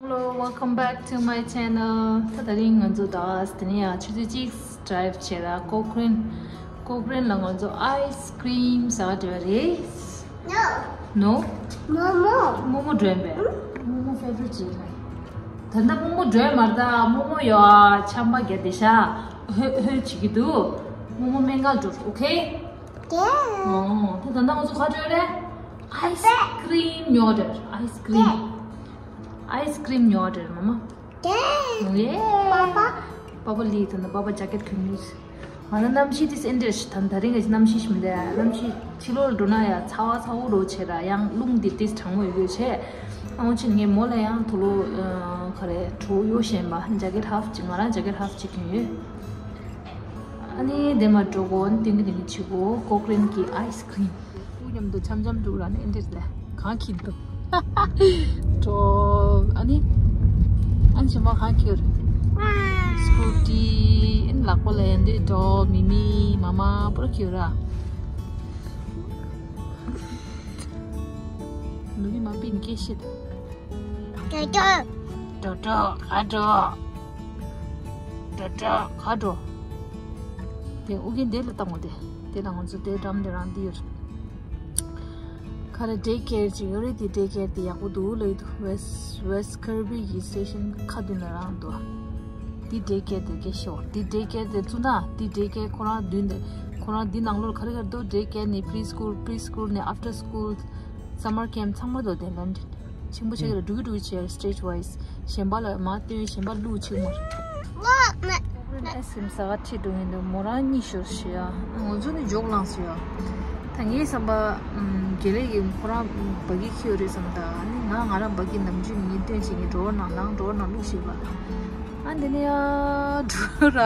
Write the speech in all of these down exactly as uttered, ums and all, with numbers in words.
Hello, welcome back to my channel. ད་དེ་རིང་ང་ཚོ་ད་དེ་ནས་ཡང་ཆུ་ཚོད་གཅིག་ཌ་རའིབ་བྱས་ར། ཀོ་ཀི་རིན། ཀོ་ཀི་རིན་ལ་ང་ཚོ་ཨའི་སི་ཀི་རིམ་ཟ་ག་འགྲོ་རེད། No. No? Momo. Momo འགྲོ་ཡིན་པས། Momo ཕེ་ཝ་རིཊ་ཅིག་རེད། ད་ལྟ་Momo འགྲོ་ཡིན་མ་རེད། ད་Momo ཡོད་ཨ། ཆམ་པ་བརྒྱབ་བསྡད་ཤག་ཧོད་ཧོད་བྱེད་ཀྱི་འདུག Momo སྨན་ཁང་འགྲོ། ཨོ་ཁེ། Yeah. ཨོ། ད་ད་ལྟ་ང་ཚོ་ག་འགྲོ་རེད། ཨའི་སི་ཀི་རིམ་ཉོ་འགྲོ། ཨའི་སི་ཀི་རིམ། ཨའི་སི་ཀི་རིམ་ཉོ་འགྲོ་རེད་མ་མ། Yeah. Yeah. པ་པ། པ་པ་ལི་ད་ད་པ་པ་ཇེ་ཀེཊ་གོན་ནས། ང་ལ་གནམ་གཤིས་དེ་ཨེ་འདྲ་ཞིག་ད་ད་རིང་གི་གནམ་གཤིས་ཞིག་མི་འདུག་གནམ་གཤིས་ཕྱི་ལོགས་ལ་འགྲོ་ན་ཡང་ཚ་བ་ཚ་བོ་རོ་བྱེད་ར། ཡང་རླུང་དེ་ཏིས་གྲང་མོ་ཡོད་ཡོད་བྱེད། ཨ་འོ་ཆེན་ངས་མོ་ལ་ཡང་དུ་ལོ་ག་རེ་གྲོ་ཡོ་བཤན་པ་ཇེ་ཀེཊ་ཧབ་ཅིག་ང་རང་ཇེ་ཀེཊ་ཧབ་ཅིག་གྱོན་ཡོད། ཨ་ནི་དེ་མ་འགྲོ་གོ་ཨ་ནི་ཏིང་གི་ཏིང་གི་ཆི་གོ་ཀོ་ཀི་རིན་གྱི་ཨའི་སི་ཀི་རིམ། ཨུ་མཉམ་དུ་འཆམ་འཆམ་འགྲོ་ར་ནི་ཨེ་འདྲ་ལས་གང་ཁྱིན་འདུག་འགྲོ། ཨ་ནི། ཨ་ནི་ཆེན་མོ་གང་ཁྱོད། སྐུ་ཊི། ཨ་ནི་ལག་པ་ལ་ཡང་འདི་འགྲོ། མི་མི་མ་མ་པོ་ར་ཁྱོད་ར། ནུ་མི་མ་པིན་སྐད་བཤད། ཏོ་ཏོ། ཏོ་ཏོ་ག་འགྲོ། ཏོ་ཏོ་ག་འགྲོ། དེ་ཨུ་རྒྱན་དེ་ལ་བཏང་བ་དེ། དེ་ལ་ང་ཚོ་དེ་འགྲམ་དེ་རང་འདི་ཡོད། ཁ་ར་ཌེ་ཀེར་ཅིག་ཡོད་རེད། དེ་ཌེ་ཀེར་དེ་ཡག་པོ་འདུག་ལབ་ཀྱི་འདུག་ཝེ་སི་ཊི་ཝེ་སི་ཊི་ཁར་བི་གི་སི་ཊེ་ཤན་ཁ་མདུན་ལ་རང་འདུག་དེ་ཌེ་ཀེར་དེ་སྐད་ཤོད། དེ་ཌེ་ཀེར་དེ་བཙུགས་ན་དེ་ཌེ་ཀེར་ཁོ་རང་མདུན་དེ་ཁོ་རང་འདི་ནང་ལོགས་ལ་ག་རེ་ག་རེ་འདུག་ཌེ་ཀེར་ནས་པི་རི་སི་ཀུལ། པི་རི་སི་ཀུལ་ནས་ཨབ་ཊར་སི་ཀུལ། སམ་མར་ཀེམ་ཚང་མ་དོ་དེ་ལོན་ཆེན་པོ་ཆེ་གི་ལ་འགྲོ་གི་འགྲོ་གི་བྱས་སི་ཊེ་ཇི་ཝའི་སི། གཞན་པ་ལ་མ་བཏོན། གཞན་པ་ལུག་ཆེ་མོ་རེད། ཨའི་སི་ཀི་རིམ་ཟ་ག་ཁྲིད་འགྲོ་ཡིན་འདུག་མོ་རང་གཉིད་ཤོར་ཤི་ཡ། ང་ཚོ་ནི་འཇོག་ལངས་སོ་ཡ། ད་ངའི་བསམ་པ་དགེ་ལེགས་ཀྱི་ཁོ་རང་བ་གི་ཁྱེར་ཡོད་རེད་བསམ། ད་ནི་ང་ང་རང་བ་གི་ནམ་རྒྱུན་ངས་སྟོན་བྱེད་ཀྱི་འགྲོ་ནང་ནང་འགྲོ་ནང་ལུག་ཞིག་པ། ཨ་འདི་ནས་ཡར་འགྲོ་ར།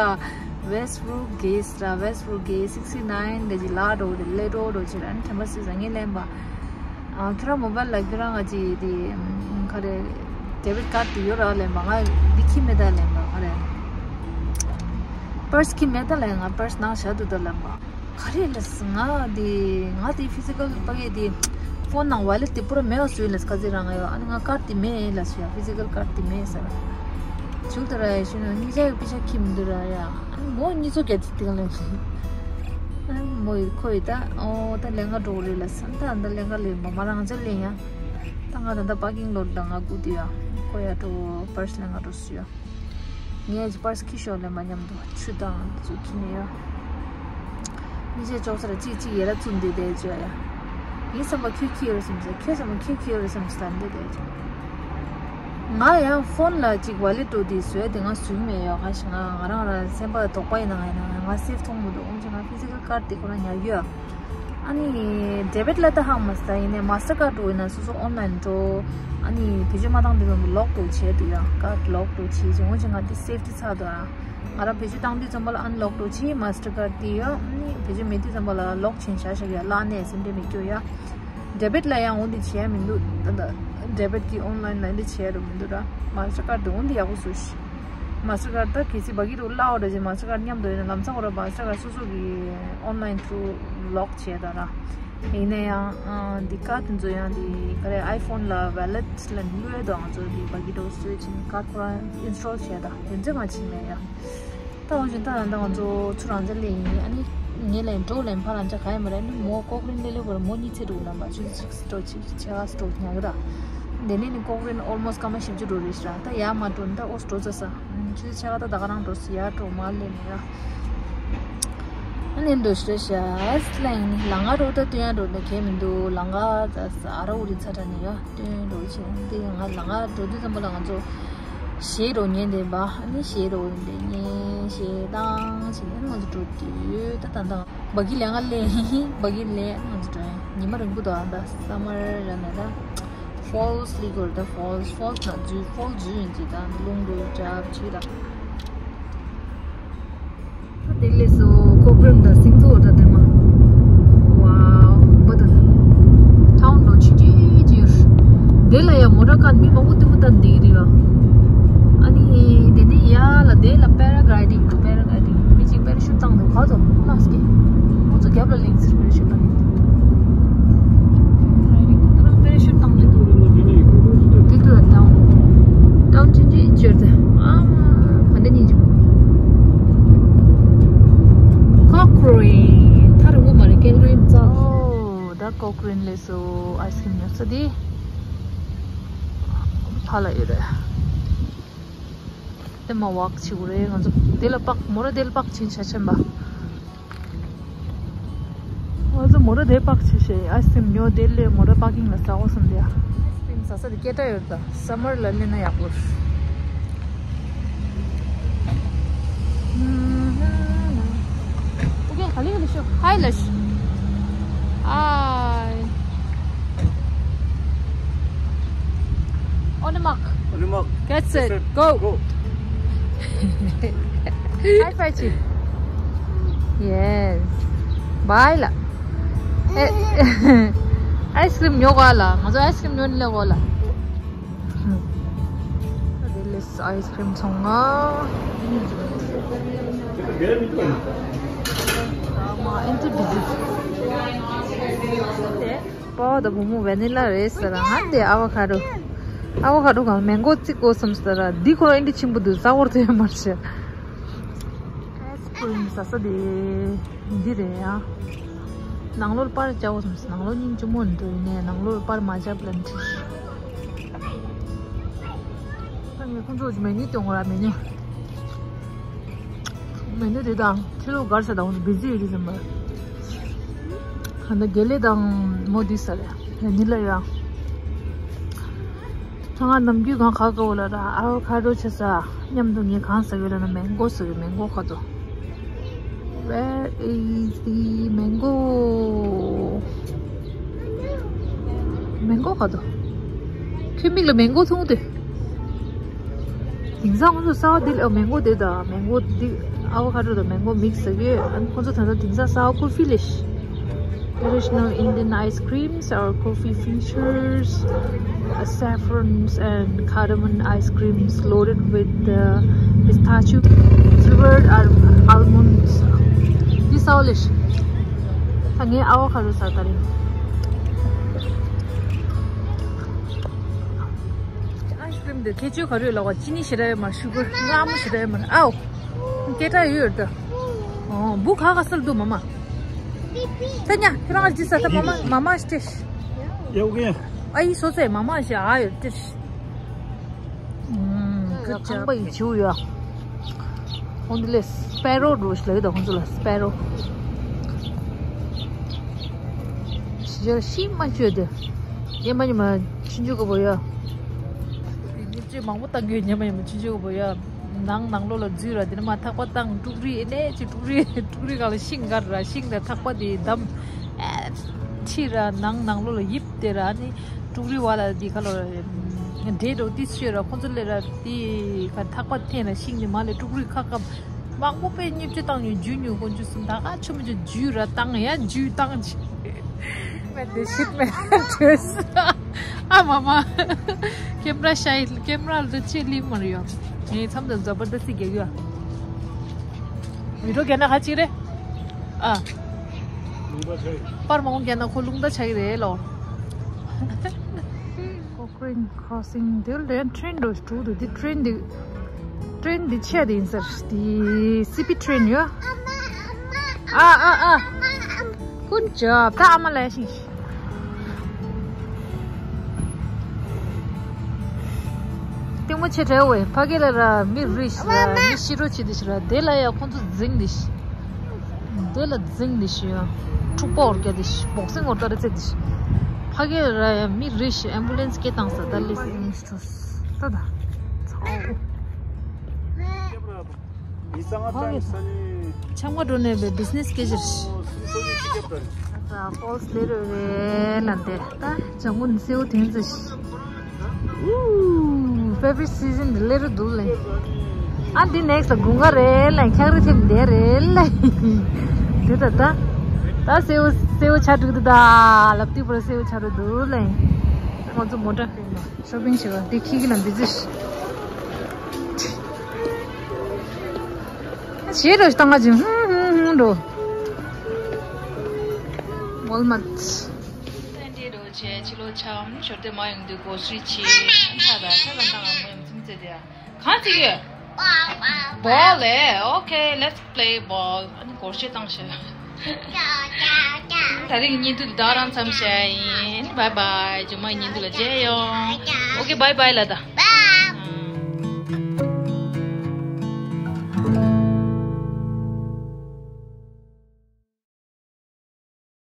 ཝེ་སི་ཊི་བུ་རུག་གེ་ཊི་ར། ཝེ་སི་ཊི་བུ་རུག་གེ་ཊི་སིག་སི་ཊི་ནའིན་འདྲ་ཅིག་ལ་འགྲོ་དེ་ལེ་འགྲོ་འགྲོ་ཅིག་ར། ཨ་ནི་དྲན་པ་སོས་ཙང་ངས་ལན་པ། ཨ་ཁྱོད་རང་མོ་བལ་ལ་ཁྱོད་རང་ང་ཅི་དེ་ག་རེ་ཌེ་བིད་ཀར་དེ་ཡོད་ར་ལན་པ། ང་འདི་ཁྱི་མེད་ད་ལན་པ། ག་རེ་པར་སི་ཁྱི་མེད་ད་ལན། ང་པར་སི་ནང་བཞག་འདུག་ད་ལན་པ། ག་རེ་ལས་ང་དེ་ང་དེ་ཕི་ཛི་ཀལ་པ་གེ་དེ་ཕོན་ནང་ཝ་ལེ་ཊི་དེ་པུ་ར་མེད་པ་བཟོས་ལས་ཁ་ཟེར་རང་ང་ཡོད། ཨ་ནི་ང་ཀར་ཌི་དེ་མེད་ལ་བཟོས་ཡ། ཕི་ཛི་ཀལ་ཀར་ཌི་དེ་མེད་ཟེར། ཞུགས་ད་ར་ཡ་ཞུ་ན་གཉིས་ཆ་ཡི་པི་ཤ་ཁྱི་མི་འདུག་ར་ཡ། ཨ་ནི་མོ་གཉིས་ཚོ་ག་ཚོད་དེ་ག་ལ་ཨ་ནི་མོ་ཡི་ཁོ་ཡི་ད་ཨོ་ད་ལས་ང་འགྲོ་རེད་ལ་ས། ད་ད་ལས་ང་ལས་མ་མ་རང་ཅག་ལས་ཡ། ད་ང་ད་ད་པར་ཀིང་ལོཊ་ད་ང་སྒུག་དུས་ཡ། ཁོ་ཡ་འགྲོ་པར་སི་ལས་ང་འགྲོ་སུ་ཡ། ངས་པར་སི་ཁྱི་ཤོར་ལས་མ་མཉམ་དུ་ཆུ་དང་ཚུ་ཁྱི་ནས་ཡོད། མི་ཚེ་ཅོག་ཙེ་ར་གཅིག་གཅིག་ཡ་ར་བཙུགས་འདི་བསྡད་བྱོས་ཡ། ངའི་བསམ་པ་ཁྱོད་ཁྱི་ཡོད་རེད་བསམ་ཟེར། ཁྱོད་བསམ་པ་ཁྱོད་ཁྱི་ཡོད་རེད་བསམ་ཟེར་འདི་བསྡད་བྱོས། ང་ཡང་ཕོན་ལ་གཅིག་ཝ་ལེ་ཊི་འགྲོ་དེ་བཟོས་དེ་ང་བཟོས་མེད་ཡོད། ག་ཞིག་ང་ང་རང་ར་སེམས་པ་དོགས་པ་ཡིན་ན་ང་ཡིན་ན་ང་སེབ་མཐོང་མི་འདུག་འོན་ཀྱང་ང་ཕི་ཛི་ཀལ་ཀར་ཌི་དེ་ཁོ་རང་ཉར་ཡོད། ཨ་ནི་ཌེ་བིད་ལ་ད་ཧང་མ་སྟ་ཡིན་ནའི་མ་སི་ཊར་ཀར་ཌི་འགྲོ་ཡིན་ན་སོ་སོ་ཨོན་ལན་འགྲོ། ཨ་ནི་བེད་སྤྱོད་མ་བཏང་དུས་ཙམ་པ་ལོག་འགྲོ་བྱས་འདུག་ཡ། ཀར་ཌི་ལོག་འགྲོ་བྱས་བྱས་འོན་ཀྱང་ང་འདི་སེབ་ཊི་ཚར་འདུག་ཡ། ང་རང་བེད་སྤྱོད་བཏང་དུས་ཙམ་པ་ལ་ཨན་ལོག་འགྲོ་བྱས་མ་སི་ཊར་ཀར་ཌི་དེ་ཡ། ཨ་ནི་བེད་སྤྱོད་མེད་དུས་ཙམ་པ་ལ་ལོག་ཆེན་བཞག་བཞག་ཡ། བརླག་ནས་སེམས་ཁྲལ་མི་སྐྱོ་ཡ། ཌེ་བིད་ལ་ཡང་འོ་འདི་བྱས་ཡ་མི་འདུག་ད་ལྟ་ཌེ་བིད་ཀྱི་ཨོན་ལན་ལ་འདི་བྱས་ཡ་རུ་མི་འདུག་ར། མ་སི་ཊར་ཀར་ཌི་འོ་འདི་ཡག་པོ་བཟོས་ཤིག་མ་སི་ཊར་ཀར་ཌི་ད་གལ་སྲིད་བ་གི་རུ་བརླག་འོ་འདྲ་ཅིག་མ་སི་ཊར་ཀར་ཌི་མཉམ་དུ་ཡོད་ན་ལམ་སང་འོ་ར་མ་སི་ཊར་ཀར་ཌི་སོ་སོ་གི་ཨོན་ལན་ཐུ་རུ་ལོག་བྱས་ད་ར། ཡིན་ན་ཡང་འདི་ཀར་དེ་ཚོ་ཡང་འདི་ག་རེ་ཨའི་ཕོན་ལ་ཝེ་ལེ་ཊི་ལ་བླུགས་ཡོད་དོ། ང་ཚོ་འདི་བ་གི་འགྲོ་བཟོས་ཕྱིན་ཀར་ཁོ་རང་ཨིན་སི་ཊོལ་བྱས་ད་དེ་ཚོ་ང་ཕྱིན་མེད་ཡ། ད་འོ་བཞིན་ད་ད་ང་ཚོ་ཚུར་རང་ཅག་སླེབས་ཡིན། ཨ་ནི་ངས་ལན་འགྲོ་ལན་ཕར་རང་ཅག་ག་ཡ་མ་རེད། ཨ་ནི་མོ་ཀོ་ཀི་རིན་སླེབས་སླེབས་བར་མོ་གཉིད་སད་འགྲོ་ལམ་པ་ཆུ་ཚོད་གཅིག་སི་ཊོལ་གཅིག་ཆ་ག་སི་ཊོལ་ཉག་གི་ད། དེ་ནས་ནི་ཀོ་ཀི་རིན་ཨོལ་མོ་སི་སྐར་མ་བཞི་བཅུ་འགྲོ་རེད་ཤག་ད་ཡ་མ་འགྲོ་ནི་ད་ཨོ་སི་འགྲོ་ཚ་ས། ཆུ་ཚོད་ཆ་ག་ད་ད་ག་རང་འགྲོ་སི་ཡ་འགྲོ་མ་སླེབས་ནི་ཡ། ཨ་ནི་འདུག་ཤི་རེད་ཤག་ལན་ལང་ང་འགྲོ་ད་སྟོན་ཡ་འགྲོ་ད་གས་མི་འདུག་ལང་ང་ད་ཨ་ར་འུ་རི་ཚ་དྲ་ནི་ཡ་སྟོན་འགྲོ་བྱེད་འདི་ང་ལང་ང་འགྲོ་དུས་ཙམ་པ་ལ་ང་ཚོ་གཞས་འགྲོ་ཉན་དེ་འབའ། ཨ་ནི་གཞས་འགྲོ་ཡིན་དེ་ཉན་གཞས་བཏང་བྱེད་ཨ་ནི་ང་ཚོ་འགྲོ་དུས་ད་ད་ད་བ་གི་ལན་ང་ལེན་བ་གི་ལེན་ང་ཚོ་འགྲོ་ཡིན་ཉི་མ་རིང་པོ་འདུག་ཨ་ད་སམ་མར་ར་ནི་ད། ཕོལ་སི་ལི་གོར་ད་ཕོལ་སི་ཕོལ་སི་ན་འཛུལ་ཕོལ་འཛུལ་ཡིན་གྱི་ད་རླུང་རུ་འཇབ་ཆི་ད། ད་དེ་ལས་སུ་ཀོ་ཀི་རིན་ད་སིང་ཚོ་ད་དེ་མ། ཝའོ་བ་ད། ཊའུན་ལོ་ཆི་ཅི་ཅི་ཡོད། དེ་ལ་ཡ་མོ་ཊ་ཀར་མི་མང་པོ་དེ་མོ་ད་འདི་རི་བ། ཨ་ནི་དེ་ནས་ཡ་ལ་དེ་ལ་པེ་ར་གི་ལའི་ཌིང་པེ་ར་གི་ལའི་ཌིང་མི་གཅིག་པེ་ར་ཤུཊ་བཏང་འདུག་ག་ཚོད་ལགས་ཀྱི། ཁོ་ཚོ་རྒྱབ་ལ་ལིང་ཟེར་པེ་ར་ཤུཊ་བཏང་། པེ་ར་ཤུཊ་བཏང་ལེ། དེ་དུ་ད་ལྟ། ཀོ་ཀྲིན་ལས་སུ་ཨའི་སི་ཀྲིམ་ཉོ་ས་དེ་ཕ་ལ་ཡོད་རེད། དེ་མ་ཝག་བྱེད་དགོས་རེད། ང་ཚོ་དེ་ལ་པག་མོ་ར་དེ་ལ་པག་ཕྱིན་ཆ་ཆེན་པ། ང་ཚོ་མོ་ར་དེ་པག་ཆེ་ཤེ་ཨའི་སི་ཀྲིམ་ཉོ་དེ་ལས་མོ་ར་པག་གིང་ལ་ཟ་འོ་སམ་དེ་ཡ། ཨའི་སི་ཀྲིམ་ཟ་ས་དེ་སྐད་གྲགས་ཡོད་ད། སམ་མར་ལ་སླེབས་ན་ཡག་པོ་རེད། ཨུ་གེ་ག་ལེ་ག་ལེ་ཤོ་ཧའི་ལ་ཤོ། ཨའི། On the mark. On the mark. Get set. Go. Go. High five ཆེ། Yes. Bye ལ། ཨའི་སི་ཀྲིམ་ཉོ་ག་ལ། ང་ཚོ་ཨའི་སི་ཀྲིམ་ཉོ་ནི་ལ་གོ་ལ། དེ་ལས་ཨའི་སི་ཀྲིམ་ཚོང་ང་། མ་ཨེན་ཏི་བི་ཟི། པ་ཕ་དང་བུ་མོ་ཝེ་ནི་ལ་རེད་ཟེར། ང་དེ་ཨ་ཝ་ཁ་རོ། ཨ་ཝ་ཁ་རོ་གང་མེང་གོ་བརྩི་དགོས་བསམ་ཟེར། འདི་ཁོ་ཨེ་འདྲ་ཆེན་པོ་འདུག་ཟ་བར་ཐོན་མར་ཆེ། ཨའི་སི་ཀྲིམ་ཟ་ས་དེ་འདི་རེད་ཡ། ནང་ལོགས་པར་བཅའ་བོ་བསམ་སོང་། ནང་ལོགས་སྙིང་རྗེ་མོ་འདུག་ཡིན་ནའི་ནང་ལོགས་པར་མ་བཅའ་པ་ལ་འཁྲིད། ད་ངས་ཁོང་ཚོ་མེ་ནུ་སྟོན་གོ་ར། མེ་ནུ། མེ་ནུ་དེ་དང་ཁྱི་ལོ་གར་ས་དང་བི་ཛི་ཡོད་དུས་ཙམ་པ། ད་དགེ་ལེགས་དང་མོ་དུས་ས་རེད། ཡ་ནི་ལ་ཡ། ཚང་མ་ནམ་རྒྱུན་གང་ག་ག་འོ་ལ་ར་ཨ་ཁ་རོ་ཆེ་ས་མཉམ་དུ་ངས་གང་ཟ་གི་ལ་ན་མེང་གོ་ཟ་གི། མེང་གོ་ཁ་དོ། Where is the mango? མེང་གོ་ཁ་དོ། ཁྱོད་མིག་ལ་མེང་གོ་མཐོང་དེ། དེང་སང་ཁོང་ཚོ་ས་བ་འདི་ལ་མེང་གོ་དེ་དང་མེང་གོ་འདི། ཨ་ཁ་རོ་དང་མེང་གོ་མིག་ཟ་གི། ཨ་ཁོང་ཚོ་ད་ལྟ་དེང་སང་ས་བ་ཀུལ་ཕི་ལེ་ཤི། Traditional Indian ice creams are coffee features, uh, saffrons and cardamom ice creams loaded with uh, pistachio flavored al- almonds. This all is. ད་ངས་ཨ་ཝ་ཁ་རོ་ཟ་ད་རིང་། ཨའི་སི་ཀྲིམ་དེ་ཁྱད་ཆོས་ག་རེ་ཡོད་ལབ་པ། ཅི་ནི་ཞེ་དྲག་ཡོད་མ། ཤུ་གར་མངར་མོ་ཞེ་དྲག་ཡོད་མ་རེད། ཨའོ། སྐད་གྲགས་ཡོད་ཡོད་ད། ཨོ། འབུ་ག་ག་སལ་འདུག་མ་མ། ད་ཉ་ཁྱོད་རང་ཅི་ཟ་ད་མ་མ་མ་ཤི་ཏེ་ཤི། ཡ་ཨོ་ཀེ། ཨ་ཡི་སོ་ཚེ་མ་མ་ཤི་ཨ་ཡོད་ཏེ་ཤི། ཁང་པ་ཡི་ཆུ་ཡ། ཁོང་འདི་ལས་སྤེ་རོ་འགྲོ་ཤི་ལ་ཡོད་ད་ཁོང་ཚོ་ལ་སྤེ་རོ། ཤི་ཤི་མ་ཤི་ཡོད་དེ། ཡེ་མ་ཉི་མ་ཆུ་འཇུག་ག་པོ་ཡ། ཉིན་བཅུ་མང་པོ་བཏང་གི་ཡོད། ཉི་མ་ཉི་མ་ཆུ་འཇུག་ག་པོ་ཡ། ནང་ནང་ལོགས་ལ་འཛུལ་ར། དེ་ནས་མ་ཐག་པ་བཏང་། ཀྲུག་རི་ཨེ་ནས་ཅི་ཀྲུག་རི་ཀྲུག་རི་སྒང་ལ་ཤིང་འགར་ར། ཤིང་དང་ཐག་པ་དེ་བསྡམས། ཨེ་ཁྲིད་ར། ནང་ནང་ལོགས་ལ་ཡིབ་དེ་ར། ཨ་ནི་ཀྲུག་རི་བ་ལ་དེ་ཁ་ལོ་འདྲེ་འགྲོ་དུས་ཤོད་ར། ཁོང་ཚོ་ལས་ར་དེ་ཁ་ཐག་པ་འཐེན་ར། ཤིང་དེ་མ་ལས་ཀྲུག་རི་ཁ་ཁ་མང་པོ་པས་ཉིན་བཅུ་བཏང་ཉོ་འཇུ་ཉོ་དགོན་ཆུ་སུམ་ད་ག་ཆུ་མི་ཆུ་འཇུ་ར་བཏང་ཡ་འཇུ་བཏང་ཆི། མེད་དེ་ཤིད་མེད་དྲོས། ཨ་མ་མ། ཁེམ་ར་ཤའི་ཁེམ་ར་ལ་ཅི་ལི་མ་རེད་ཡ། ངས་མཚམས་དང་འཛབ་པ་ད་སི་རྒྱག་ཡ། བི་ཌིའོ་རྒྱག་ན་ཁ་ཅིག་རེད། ཨ། པར་མང་པོ་རྒྱག་ན་ཁོ་རླུང་རྟ་ཆགས་ཀྱི་རེད་ལོ། Cochrane Crossing དེ་ལས་ཊེན་འགྲོ་འགྲོ་འདུག་དེ་ཊེན་དེ། ཊེན་དེ་ཆེ་དེ་ཡིན་ས་རེད། དེ་སི་པི་ཊེན་ཡོད། ཨ་ཨ་ཨ། Good job. ད་ཨ་མ་ལ་ཤིང་། ལྟད་མོ་ཆེ་དྲགས་བས། ཕ་གི་ལ་ར་མི་རིགས་ཤི་ར་མི་ཤི་རོ་ཆེ་དེ་ཤི་ར། དེ་ལ་ཡ་ཁོང་ཚོ་འཛིང་དེ་ཤི། དེ་ལ་འཛིང་དེ་ཤི་ཡ། འཁྲུག་པ་འོར་རྒྱ་དེ་ཤི། བོག་སིང་འོར་ཏ་རེ་ཚེ་དེ་ཤི། ཕ་གི་ལ་ར་ཡ་མི་རིགས་ཤི། ཨེམ་བུ་ལན་སི་སྐད་བཏང་ས་ད་ལི་སི་ཨིན་སི་ཊུ་སི་ད་ད་ཚའོ། ཆང་མ་འགྲོ་ནས་བའི་བི་ཛི་ནེ་སི་སྐད་ཆ་རེད། ད་ཕོལ་སི་ལེ་རོ་རེད་ལ་འདི་ད་ཇ་མུ་ནི་སེའུ་དེན་ཙི་ཤི། Ooh, favorite season ལེ་རུ་འདུག་ལེ། ཨ་འདི་ནེག་སི་ལ་དགུན་ཁ་རེད་ལེ། འཁྱག་རི་ཐེབས་འདི་རེད་ལེ། དེ་ད་ད། ད་སེའུ་སེའུ་ཆ་དྲུག་དེ་ད་ལབ་དུས་པར་སེའུ་ཆ་དྲུག་འདུག་ལེ། ང་ཚོ་མོ་ཊ་ཤོ་པིང་བྱེད་པ་འདི་ཁྱི་གི་ལ་འདི་ཙི་ཤི། ཞེ་རོ་ཞིག་བཏང་ག་ཅིང་ཧུང་ཧུང་ཧུང་འགྲོ། ཝོལ་མར། ཏན་ཏན་རོ་ཆེ་ཕྱི་ལོ་ཆམ་ཞོར་དེ་མ་ཡོང་དུས་གོ་སྲིད་ཆེ། ཨ་ཐ་ད་ཐ་ད་ད་ང་མོ་ཡང་ཚིམ་ཚེ་དེ་གང་ཅི་ཡོད། Ball ལེ། Okay, let's play ball. ཨ་ནི་སྒོར་གཞས་བཏང་ཤག་ད་རིང་བརྙན་ཐུང་འདི་དག་རང་མཚམས་བཞག་ཡིན། བཱའི་བཱའི། རྗེས་མའི་བརྙན་ཐུང་ལ་མཇལ་ཡོང་། ཨོ་ཁེ། བཱའི་བཱའི་ལབ་དང་།